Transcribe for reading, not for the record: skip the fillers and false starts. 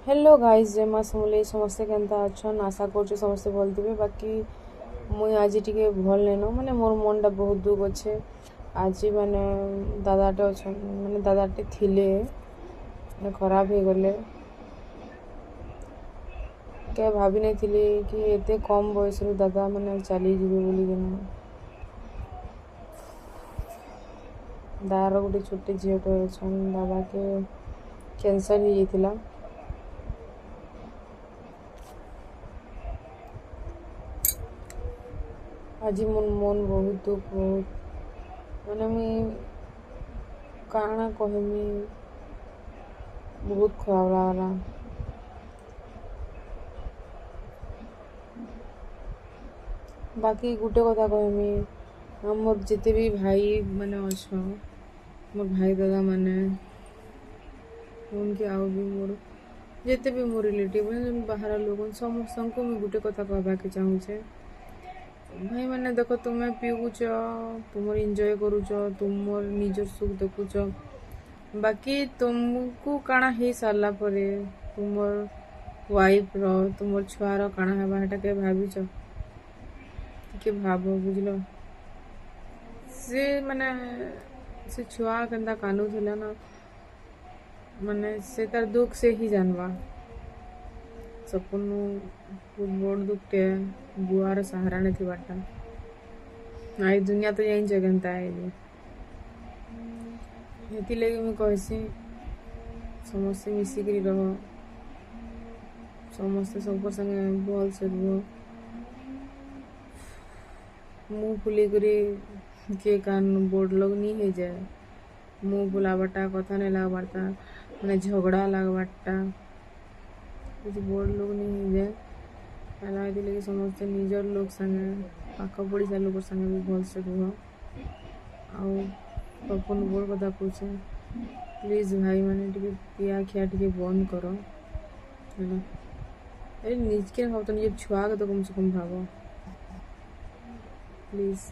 Hello guys, ଜୟ ମା ସମଲେଇ। ସମସ୍ତେ କେନ୍ତା ଅଛନ୍? ଆଶା କରୁଛେ ସମସ୍ତେ ଭଲ୍ ଥିବେ। ବାକି ମୁଇଁ ଆଜି ଟିକେ ଭଲ୍ ନାଇଁନ, ମାନେ ମୋର୍ ମନ୍ଟା ବହୁତ ଦୁଃଖ ଅଛେ ଆଜି। ମାନେ ଦାଦାଟେ ଅଛନ୍, ମାନେ ଦାଦାଟେ ଥିଲେ, ମାନେ ଖରାପ ହେଇଗଲେ। କେବେ ଭାବି ନାଇଥିଲି କି ଏତେ କମ୍ ବୟସରୁ ଦାଦା ମାନେ ଚାଲିଯିବେ ବୋଲିକିନା। ଦାଦାର ଗୋଟେ ଛୋଟ ଝିଅଟେ ଅଛନ୍। ଦାଦାକେ କ୍ୟାନ୍ସର୍ ହେଇଯାଇଥିଲା। ଆଜି ମୋର୍ ମନ୍ ବହୁତ ଦୁଃଖ, ବହୁତ, ମାନେ ମୁଇଁ କାଣା କହେମି, ବହୁତ ଖରାପ ଲାଗ୍ଲା। ବାକି ଗୁଟେ କଥା କହେମି, ଆମର୍ ଯେତେ ବି ଭାଇ ମାନେ ଅଛ, ମୋର୍ ଭାଇ ଦାଦା ମାନେ ହୁନ୍ କି ଆଉ ବି ମୋର୍ ଯେତେ ବି ମୋର୍ ରିଲେଟିଭ୍ ବାହାର ଲୋକ, ସମସ୍ତଙ୍କୁ ମୁଇଁ ଗୁଟେ କଥା କହେବାକେ ଚାହୁଁଛେ। ଭାଇମାନେ ଦେଖ, ତୁମେ ପିଉଛ, ତୁମର ଏନ୍ଜୟ କରୁଛ, ତୁମର ନିଜର ସୁଖ ଦେଖୁଛ, ବାକି ତୁମକୁ କାଣା ହେଇ ସାରିଲା ପରେ ତୁମର ୱାଇଫ୍ର, ତୁମର ଛୁଆର କାଣା ହେବା, ହେଟା କେବେ ଭାବିଛ? ଟିକେ ଭାବ, ବୁଝିଲ? ସେ ମାନେ ସେ ଛୁଆ କେନ୍ତା କାନ୍ଦୁଥିଲା ନା, ମାନେ ସେ ତାର ଦୁଃଖ ସେ ହିଁ ଜାନବା। ସବନୁ ବହୁତ ବଡ଼ ଦୁଃଖଟେ ବୁଆର ସାହାରା ନାଇଁ ଥିବାରଟା। I ଦୁନିଆ ତ ଜାଣିଛ କେନ୍ତା ଏ ଯେ। ହେଥିର୍ଲାଗି ମୁଇଁ କହେସି, ସମସ୍ତେ ମିଶିକିରି ରହ, ସମସ୍ତେ ସବକର୍ ସାଙ୍ଗେ ଭଲ୍ସେ ରୁହ। ମୁଁହ ଫୁଲେଇକରି କିଏ କାନ୍ ବଡ଼ ଲୋକ୍ ନି ହେଇଯାଏ। ମୁଁହ ଫୁଲାବାରଟା, କଥା ନାଇଁ ଲାଗ୍ବାରଟା, ମାନେ ଝଗଡ଼ା ଲାଗ୍ବାରଟା କିଛି ବଡ଼ ଲୋକ୍ ନି ହେଇଯାଏ ହେଲା। ହେଥିର୍ଲାଗି ସମସ୍ତେ ନିଜର ଲୋକ୍ ସାଙ୍ଗେ, ପାଖ ପଡ଼ିଶା ଲୋକର୍ ସାଙ୍ଗେ ବି ଭଲ୍ସେ ରୁହ। ଆଉ ସବକନୁ ବଡ଼ କଥା କହୁଛେଁ, ପ୍ଲିଜ୍ ଭାଇମାନେ, ଟିକେ ପିଆ ଖିଆ ଟିକେ ବନ୍ଦ କର ହେଲା। ଆରେ ନିଜକେ ଭାବ ତ ନିଜର ଛୁଆକେ ତ କମ୍ ସେ କମ୍ ଭାବ, ପ୍ଲିଜ୍।